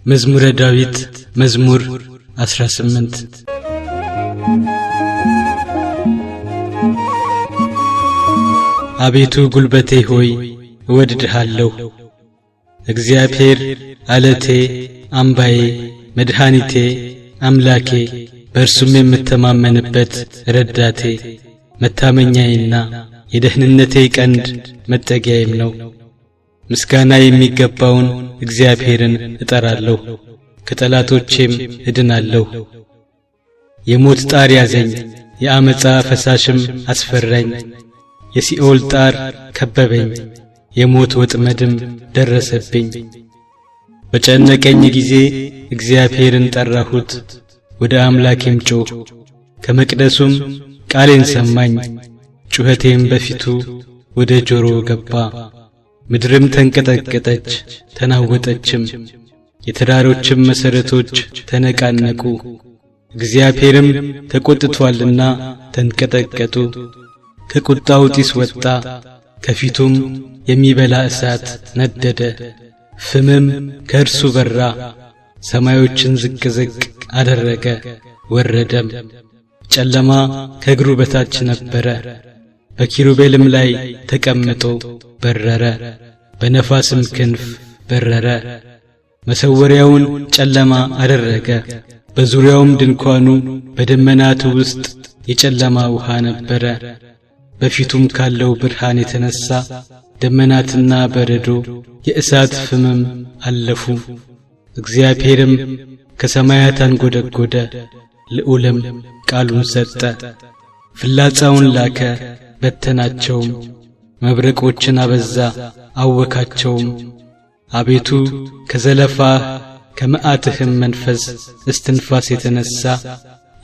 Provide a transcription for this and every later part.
መዝሙረ ዳዊት መዝሙር 18። አቤቱ ጉልበቴ ሆይ እወድድሃለሁ። እግዚአብሔር ዓለቴ፣ አምባዬ፣ መድኃኒቴ፣ አምላኬ፣ በእርሱም የምተማመንበት ረዳቴ፣ መታመኛዬና የደህንነቴ ቀንድ መጠጊያዬም ነው። ምስጋና የሚገባውን እግዚአብሔርን እጠራለሁ፣ ከጠላቶቼም እድናለሁ። የሞት ጣር ያዘኝ፣ የአመፃ ፈሳሽም አስፈራኝ። የሲኦል ጣር ከበበኝ፣ የሞት ወጥመድም ደረሰብኝ። በጨነቀኝ ጊዜ እግዚአብሔርን ጠራሁት፣ ወደ አምላኬም ጮኽሁ። ከመቅደሱም ቃሌን ሰማኝ፣ ጩኸቴም በፊቱ ወደ ጆሮው ገባ። ምድርም ተንቀጠቀጠች ተናወጠችም፣ የተራሮችም መሠረቶች ተነቃነቁ። እግዚአብሔርም ተቈጥቶአልና ተንቀጠቀጡ። ከቁጣው ጢስ ወጣ፣ ከፊቱም የሚበላ እሳት ነደደ። ፍምም ከእርሱ በራ፣ ሰማዮችን ዝቅ ዝቅ አደረገ ወረደም። ጨለማ ከእግሩ በታች ነበረ፣ በኪሩቤልም ላይ ተቀምጦ በረረ፣ በነፋስም ክንፍ በረረ። መሰወሪያውን ጨለማ አደረገ፣ በዙሪያውም ድንኳኑ በደመናቱ ውስጥ የጨለማ ውሃ ነበረ። በፊቱም ካለው ብርሃን የተነሣ ደመናትና በረዶ የእሳት ፍምም አለፉ። እግዚአብሔርም ከሰማያት አንጐደጐደ፣ ልዑልም ቃሉን ሰጠ። ፍላጻውን ላከ፣ በተናቸውም፣ መብረቆችን አበዛ፣ አወካቸውም። አቤቱ ከዘለፋህ ከመዓትህም መንፈስ እስትንፋስ የተነሣ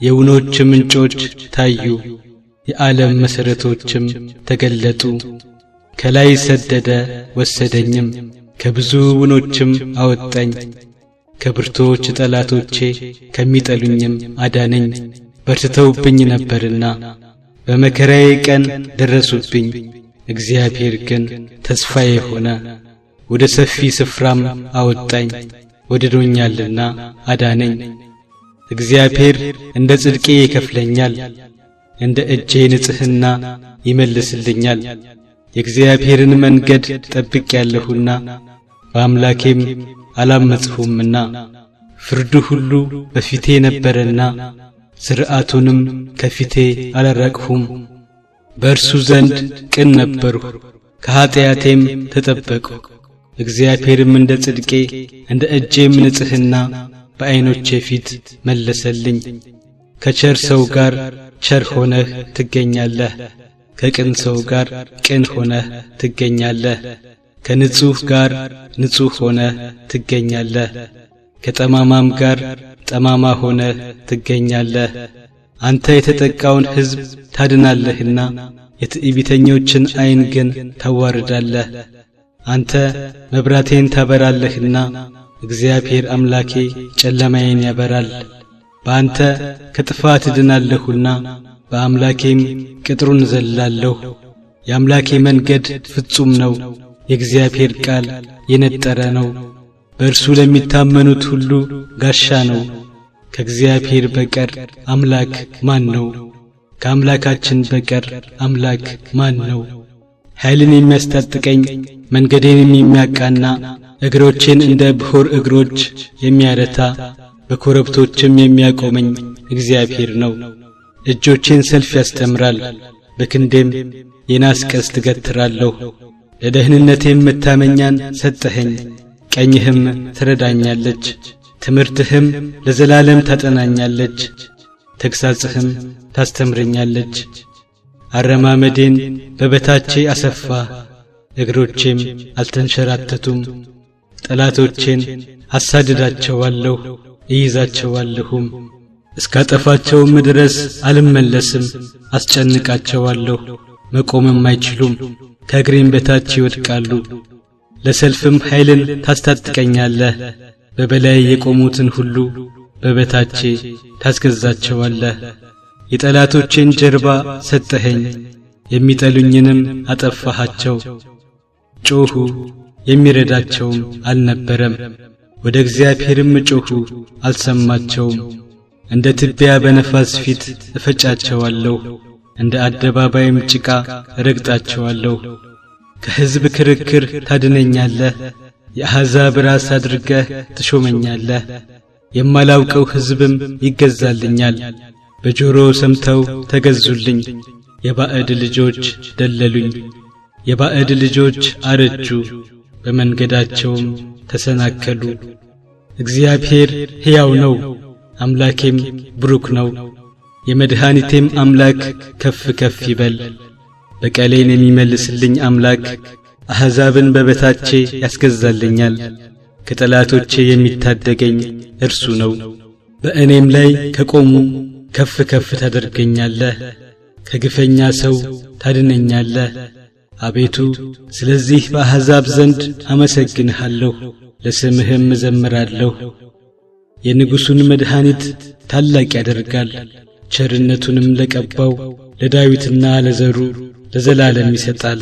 የውኖች ምንጮች ታዩ፣ የዓለም መሠረቶችም ተገለጡ። ከላይ ሰደደ ወሰደኝም፣ ከብዙ ውኖችም አወጣኝ። ከብርቱዎች ጠላቶቼ ከሚጠሉኝም አዳነኝ፣ በርትተውብኝ ነበርና። በመከራዬ ቀን ደረሱብኝ፣ እግዚአብሔር ግን ተስፋዬ ሆነ። ወደ ሰፊ ስፍራም አወጣኝ፣ ወድዶኛልና አዳነኝ። እግዚአብሔር እንደ ጽድቄ ይከፍለኛል፣ እንደ እጄ ንጽሕና ይመልስልኛል። የእግዚአብሔርን መንገድ ጠብቄአለሁና በአምላኬም አላመጽሁምና። ፍርዱ ሁሉ በፊቴ ነበረና ሥርዓቱንም ከፊቴ አላራቅሁም። በእርሱ ዘንድ ቅን ነበርሁ፣ ከኀጢአቴም ተጠበቅሁ። እግዚአብሔርም እንደ ጽድቄ እንደ እጄም ንጽሕና በዐይኖቼ ፊት መለሰልኝ። ከቸር ሰው ጋር ቸር ሆነህ ትገኛለህ፣ ከቅን ሰው ጋር ቅን ሆነህ ትገኛለህ። ከንጹሕ ጋር ንጹሕ ሆነህ ትገኛለህ፣ ከጠማማም ጋር ጠማማ ሆነህ ትገኛለህ። አንተ የተጠቃውን ሕዝብ ታድናለህና የትዕቢተኞችን ዐይን ግን ታዋርዳለህ። አንተ መብራቴን ታበራለህና እግዚአብሔር አምላኬ ጨለማዬን ያበራል። በአንተ ከጥፋት እድናለሁና በአምላኬም ቅጥሩን እዘልላለሁ። የአምላኬ መንገድ ፍጹም ነው፣ የእግዚአብሔር ቃል የነጠረ ነው። በእርሱ ለሚታመኑት ሁሉ ጋሻ ነው። ከእግዚአብሔር በቀር አምላክ ማን ነው? ከአምላካችን በቀር አምላክ ማን ነው? ኃይልን የሚያስታጥቀኝ መንገዴንም የሚያቃና እግሮቼን እንደ ብሖር እግሮች የሚያረታ በኮረብቶችም የሚያቆመኝ እግዚአብሔር ነው። እጆቼን ሰልፍ ያስተምራል፣ በክንዴም የናስ ቀስት እገትራለሁ። ለደህንነቴም መታመኛን ሰጠኸኝ፣ ቀኝህም ትረዳኛለች። ትምህርትህም ለዘላለም ታጠናኛለች፣ ተግሣጽህም ታስተምረኛለች። አረማመዴን በበታቼ አሰፋ፣ እግሮቼም አልተንሸራተቱም። ጠላቶቼን አሳድዳቸዋለሁ እይዛቸዋለሁም፣ እስካጠፋቸውም ድረስ አልመለስም። አስጨንቃቸዋለሁ፣ መቆምም አይችሉም፣ ከእግሬም በታች ይወድቃሉ። ለሰልፍም ኃይልን ታስታጥቀኛለህ፣ በበላይ የቆሙትን ሁሉ በበታቼ ታስገዛቸዋለህ። የጠላቶቼን ጀርባ ሰጠኸኝ፣ የሚጠሉኝንም አጠፋሃቸው። ጮኹ፣ የሚረዳቸውም አልነበረም። ወደ እግዚአብሔርም ጮኹ፣ አልሰማቸውም። እንደ ትቢያ በነፋስ ፊት እፈጫቸዋለሁ፣ እንደ አደባባይም ጭቃ እረግጣቸዋለሁ። ከሕዝብ ክርክር ታድነኛለህ፣ የአሕዛብ ራስ አድርገህ ትሾመኛለህ። የማላውቀው ሕዝብም ይገዛልኛል። በጆሮ ሰምተው ተገዙልኝ። የባዕድ ልጆች ደለሉኝ። የባዕድ ልጆች አረጁ፣ በመንገዳቸውም ተሰናከሉ። እግዚአብሔር ሕያው ነው፣ አምላኬም ብሩክ ነው። የመድኃኒቴም አምላክ ከፍ ከፍ ይበል። በቀሌን የሚመልስልኝ አምላክ አሕዛብን በበታቼ ያስገዛልኛል። ከጠላቶቼ የሚታደገኝ እርሱ ነው። በእኔም ላይ ከቆሙ ከፍ ከፍ ታደርገኛለህ፣ ከግፈኛ ሰው ታድነኛለህ። አቤቱ፣ ስለዚህ በአሕዛብ ዘንድ አመሰግንሃለሁ፣ ለስምህም እዘምራለሁ። የንጉሡን መድኃኒት ታላቅ ያደርጋል፣ ቸርነቱንም ለቀባው ለዳዊትና ለዘሩ ለዘላለም ይሰጣል።